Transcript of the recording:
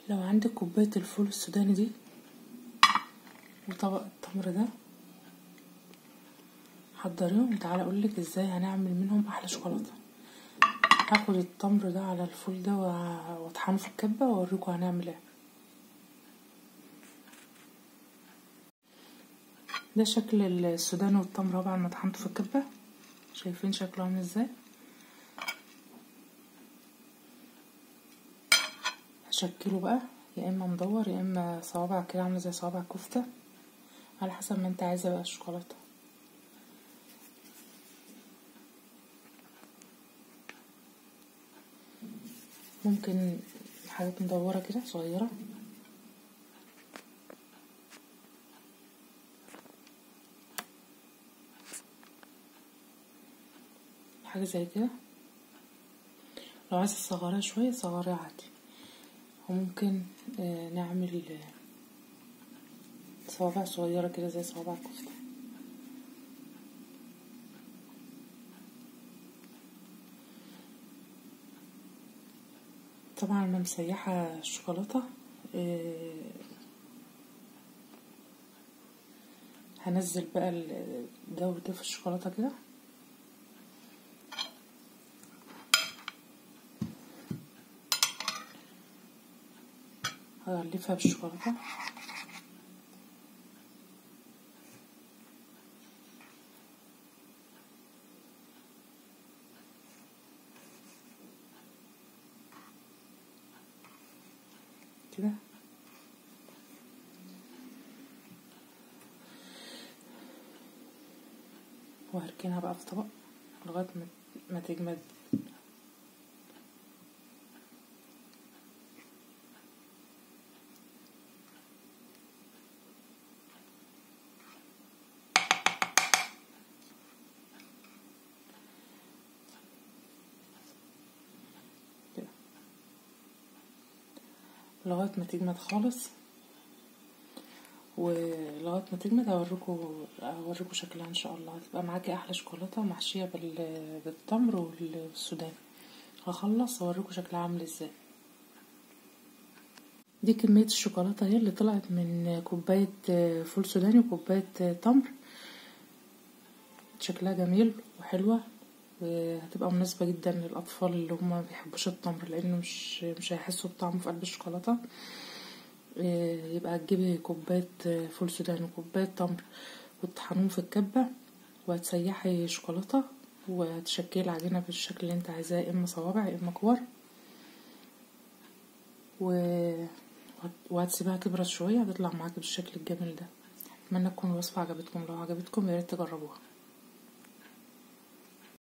لو عندك كوباية الفول السوداني دي وطبق التمر ده حضريهم وتعالى اقولك ازاي هنعمل منهم احلى شوكولاتة. هاخد التمر ده على الفول ده واطحنه في الكبه واوريكم هنعمل ايه. ده شكل السوداني والتمر بعد ما طحنته في الكبه، شايفين شكله عامل ازاي. هشكله بقى يا اما مدور يا اما صوابع كده عامله زي صوابع كفته، على حسب ما انت عايزه بقى الشوكولاتة. ممكن حاجات مدورة كده صغيرة، حاجة زي كده. لو عايزه تصغريها شوية صغريها عادي. وممكن نعمل صوابع صغيرة كده زي صوابع الكفتة. طبعا انا مسيحه الشوكولاتة، هنزل بقى ده وده في الشوكولاتة كده. هغلفها بالشوكولاته. كده وهركنها بقى في طبق لغاية ما تجمد. لغاية ما تجمد خالص، ولغاية ما تجمد هوريكم شكلها ان شاء الله. هتبقى معاكي احلى شوكولاتة محشيه بالتمر والسوداني. هخلص اوريكم شكلها عامل ازاي. دي كمية الشوكولاتة اهي اللي طلعت من كوباية فول سوداني وكوبايه تمر. شكلها جميل وحلوه، وهتبقى مناسبة جدا للأطفال اللي هم ما بيحبوش التمر، لأنه مش هيحسوا بطعمه في قلب الشوكولاتة. يبقى هتجيبي كوباية فول سوداني وكوباية تمر وتطحنوهم في الكبة، وهتسيحي شوكولاتة وهتشكلي العجينة بالشكل اللي انت عايزاه، يا اما صوابع يا اما كور، وهتسيبها تبرد شوية، هتطلع معاكي بالشكل الجميل ده. اتمنى تكون الوصفة عجبتكم، لو عجبتكم ياريت تجربوها.